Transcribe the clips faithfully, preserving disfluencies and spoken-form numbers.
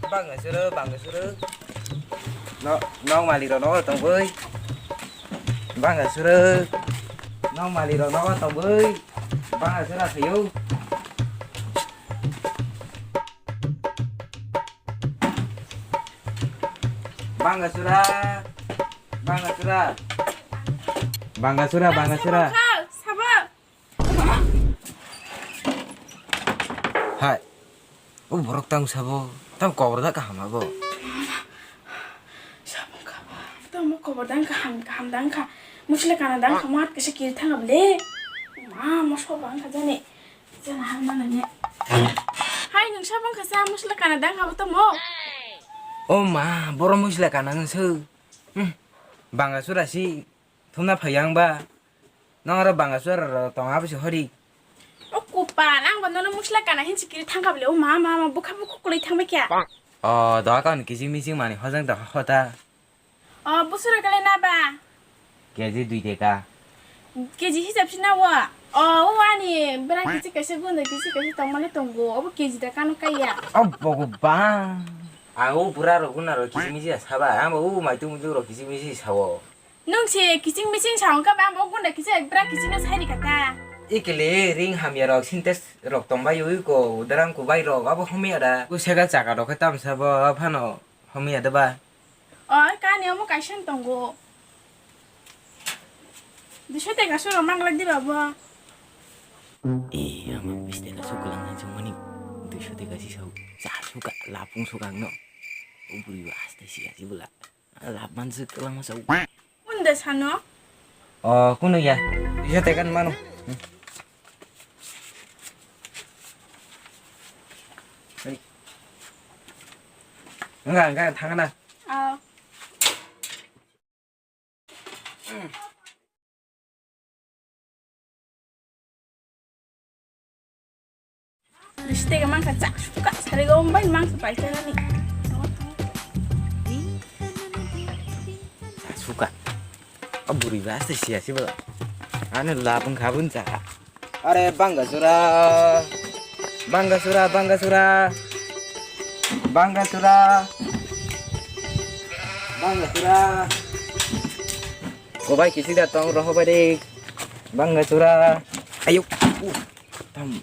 Bangga suru, bangga suru. No, nong mali ro no tongwi. Bangga suru. Nong mali ro no tongwi. Bangga sura sayo. Bangga sura. Bangga sura. Bangga sura, bangga sura. Sabo. Hai. O borok tang sabo. Tang kobor da kaham abo. Sabo ka. Tang mo kobor dang kaham, kaham dang ka. Musle kana dang ka mat kese kiri thang able. Ma, mo so bang ka jani. Jana hal mana ne. Hai, nung sabo ka sa musle kana dang ka to mo. O ma, boro musle kana nung su. Hmm. Bangga sura si. Thumna phai ang ba. Nong aro bangga sura ro tong abo se hori. O kupal, ang ba nono musla kana hin sikiri thangkha bole. O ma, ma, ma, bukha bukha kulai thangbai kya. O, doha kaun kising mising mani hojang doha hota. O, busura kale na ba? Keji dui teka. Keji hisab si na wa. O, o ani, bera kisi kaisa gunda kisi kaisa tongmani tongo. Obo keji da kano kaya. O, bogo ba. Ang o bura ro guna ro kisi misi saba. Ang ba o maitu mutu ro kisi misi sawo. Nung se kiching miching sa wngkha ba, bo gunda kisa bra kiching no sai rikha ta. Ikele ring hamya rok, sintes rok tongbai ui ko, daram kubai rok, abo homya da. Usega chaka rok khe tamsa bo phano homya da ba. O, kani omo kaisa tongo. Duiso teka suro manglak di ba bo. E, amo bis teka suk lang nang chong mani. Duiso teka si sau, sa suka, lapung suka no. Ubri ba aste si asi bula. Lap man se kwlangma sa. Unda sano? O, kuno ya. Iya tekan mano. Enggak, enggak, tangan ah. Oh. Lipstick mangsa chak suka sari gom bai mangsa pai chana ni. Chak suka. A buri ba aste sia si ba. Ane la pung khabun cha. Are bangga sura. Bangga sura, bangga sura. Bangga sura. Bangga sura. Kobai kisi da tong roho bai de. Bangga sura. Ayo. Uh. Tam.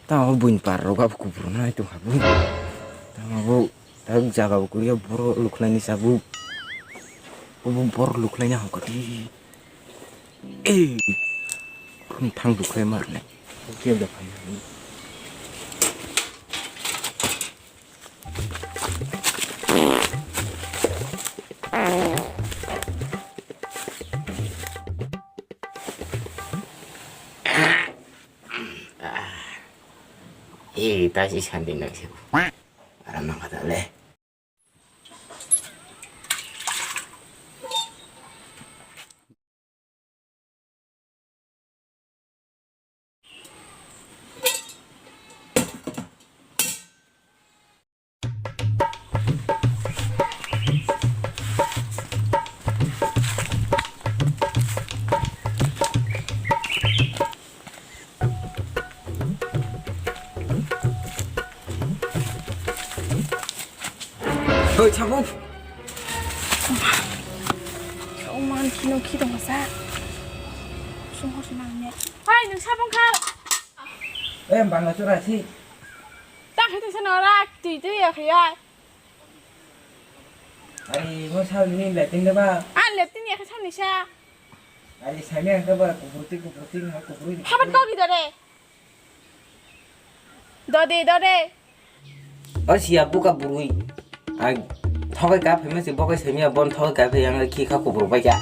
Tam abo buin par roga kubur na itu habu. Tam abo. Tawk jaga bo kwrwi o borok lukhlaini sabuk. Obo borok lukhlaini hokoti. Ei. Khum thang lukhlai ma rwnai. Khe da phai. Ei, ta si sandi nak sibu. Aram nang kata le. Hoi, Chabuk. Oman kino ki dong sa. Sungkor sumang ne. Hoi, nung sabong kha. Eh, bangla chura si. Tak itu sana rak, tu itu ya kaya. Ari, mo sal ni letin da ba? Ah, letin ya kesan nisa. Ari, sami ang da ba, kuburti, kuburti, ha, kuburti. Habat kau gitu deh. Dode, dode. O siya buka burui. Ai, thokai ka phaima se bokai sami ya bon thokai ka phai ang khi kha kubur bai ya.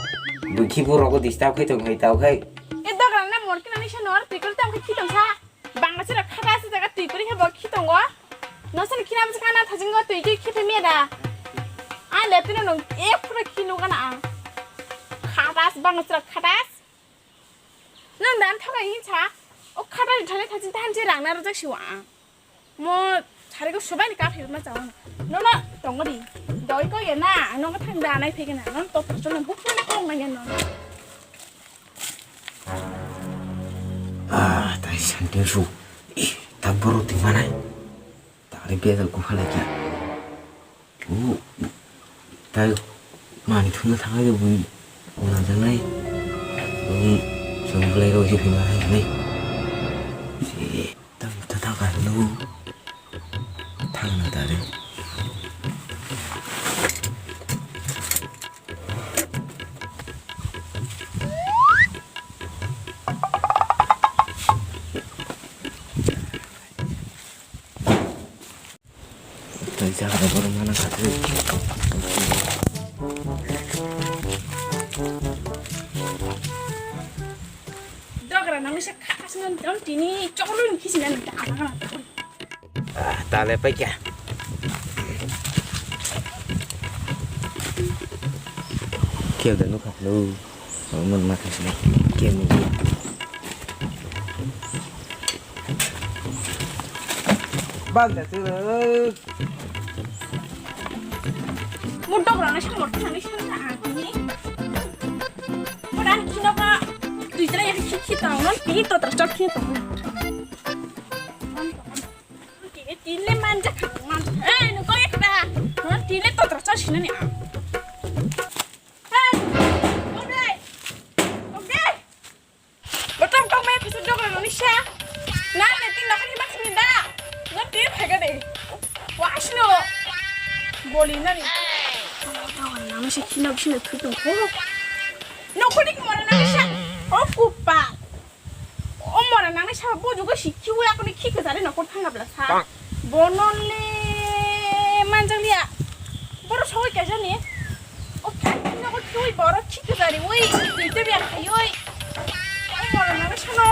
Bui khi bu rogo disturb khai tong khai tau khai. E dogra na mor kina ni sano ar tikul tam khai khi tong sa. Bangla sira khata se jaga twi kuri hebo khi tongo. Nosini khina bwsa khana thajingo twi khe khipe meda. Ang lepino nung e phura khi nugana ang. Khatas bangla sira khatas. Nang dan thoka hinsa. O khata ni thani thajin thanse rang na rojak siwa ang. Mo sari ko subai ni ka phirma chawo. Nono tongo di. Doi ko ye na, ang nongo thang da nai phege na. Non to phirma bukhu ni kong na ye non. Ah, tai santir su. Ih, tak boro tingmanai. Tari bejal ku halai kya. Bu, tai mani thuna thangai de bui, najaknai. Bung, chwng belai rok se phima hai nai. Se, tam ta thang ka lu. Thang na ta re. Tei jaga borok mana kha tei. Dogra nang se khasna don tini choklo ni khisina ni dana na. Ah, tale pai kya? Kya da nukha lo. Mon ma khisina. Kya ni? Banda tu. Mo dogra na shamor thani shamor na ani. Mo dan kino ka tui jara ya khi khi tang non pi to tra chok khi tang. Tini tini le manja khang man. Eh, no ko ekta. Non tini to tra chok sina ni. Hey, oke. Oke. Bottom tong mai kusu dogra noni sha. Na ne tin nokni mak ni da. Na tin phaga de. Wa asno. Boli na ni. Dogra noni sha khina bisina thutung ko. Nokni mora na sha. O kupa. O mora nang sha bo jugo si khiwi akoni khi kajari nokor thanga bla sa. Bono le manjang liya. Boro sogoi kaisa ni. O kaki nogo twi borok khi kwchari wi, twi twi biyang khaiwi. Ang borok nang sano.